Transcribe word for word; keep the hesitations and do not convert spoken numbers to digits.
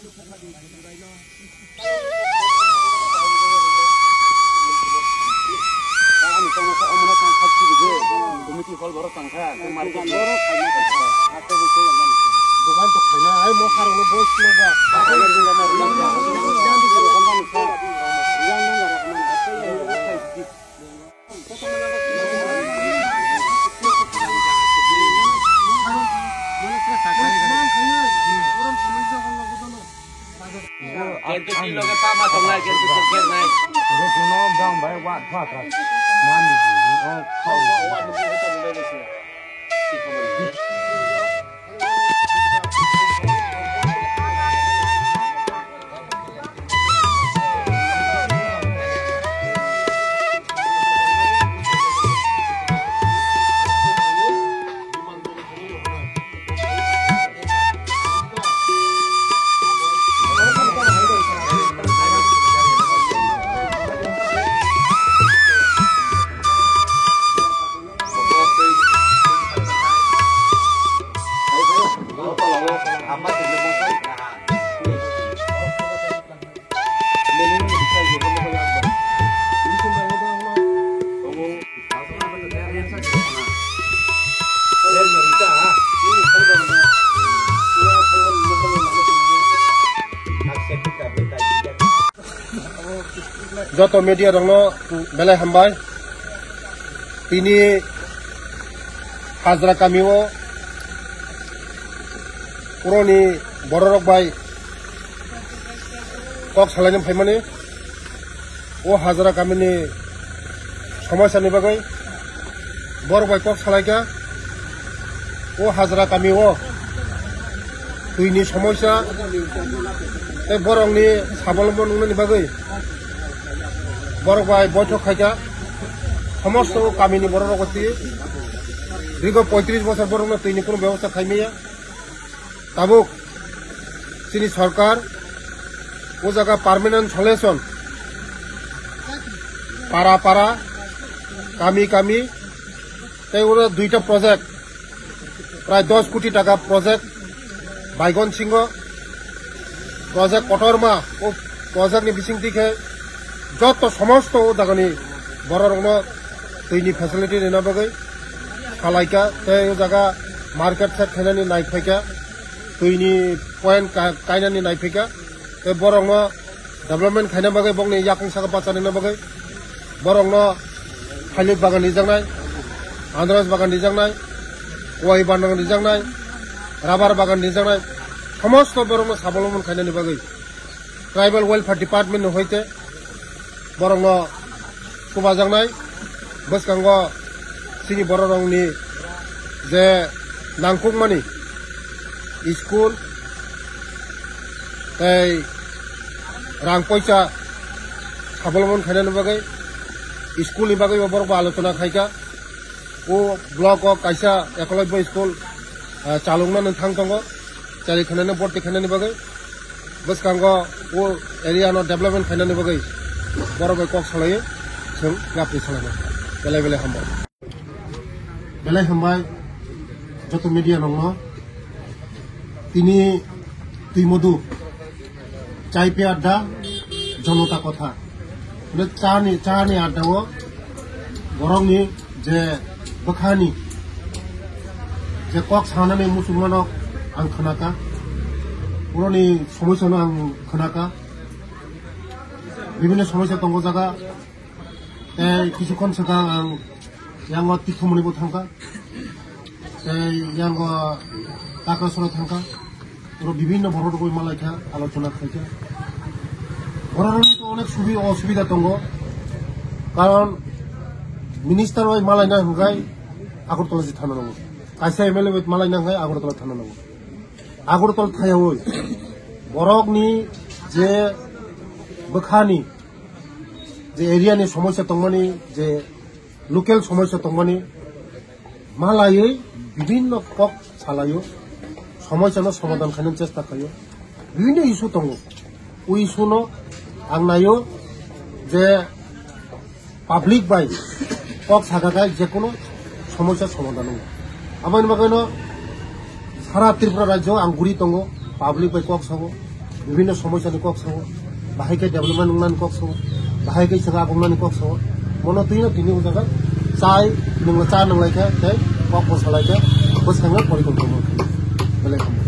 Committee hall borok tangkha, tei market borok khaina tangkha. Dogan to khaina, ai mo kharokno boys no ba. Kentu si loge tama tongnai, kentu si kernai. Joto media rokno belai hambai. Tini Hajra kamio puroni bororok bai kok salaina phaimani, o Hajra kamini somosya ni bagwi borok bai kok salaikha. O Hajra kamio twini somosya tei borokni sabolombo nungnani bagwi borok bai boithok khaikha. Somosto kamini bororok twi dirgo poitris bosor borokno twini kunu bebosta khaimaya. Tabuk chini sorkar o jaga permanent solution para para, kami kami tei oro duita project, prai dos koti taka project, Baigon Singho project kotorma, o project ni bisingtwi khe joto somosto o jagani bororokno twini facility rina bagwi salaikha tei o jaga market shed khainani naiphaikha, twini point ka-, kainani naiphaikha tei borokno development khaina bagwi, bokni yakung saka bachanina bagwi borokno thailik bagan rijaknai, andaras bagan rijaknai, kuai bagan rijaknai, rabar bagan rijaknai, somosto borokno sabolomon khainani bagwi Tribal Welfare Department ni hoite borokno chubajaknai. Bwskango chini bororokni je nangkukmani school tei rang poisa sabolomon khainani bagwi, school ni bagwi bo borok bo alochona khaikha. O block o kaisa Ekolobya school, ah, chalokna nang thang tongo, chari khainani, borti khainani bagwi. Bwskango o area no development khainani bagwi borok bai kok salaio, chwng yapri salainai. Belai belai hambai. Belai hambai joto media rokno. Tini twi modu chai pe adda, jonota kotha. Hwnwi chani, chani adda o borokni je bwkhani je kok sanani muchungmano ang khnaka, borokni somosyano ang khnaka, bibhinno somosya tongo jaga. Tei kisukhon swkang ang yango Tirthomonibo thangkha, tei yango Takrasoro thangkha. Oro bibhinno borok rogwi malaikha, alochona khaikha. Borok rokni to onek subi-, osubida tongo, karon minister bai malaina hwnkhe Agartala se thana nango, kaisa M L A bai malaina hwnkhe Agartala thana nango. Agartala thayaui borokni je bwkhani je area ni somosya tongmani, je local somosya tongmani, malaiwi bibhinno kok salaio, somosyano somadhan khainani chesta khlaio. Bibhinno issue tongo, o issue no ang naio je public bai kok saka khai jekono somosya somadhan wngo. Aboni bagwino sara Tripura rajyo ang guri tongo, public bai kok sabo. Bibhinno somosyani kok sao, bahai khe development wngnani kok sao, bahai khe chwng agongnani kok sao. Mono twino tini o jaga chai, nwng cha nanglaikha tei kok bo salaikha, bwskango porikolpona khaio. Belai hambai.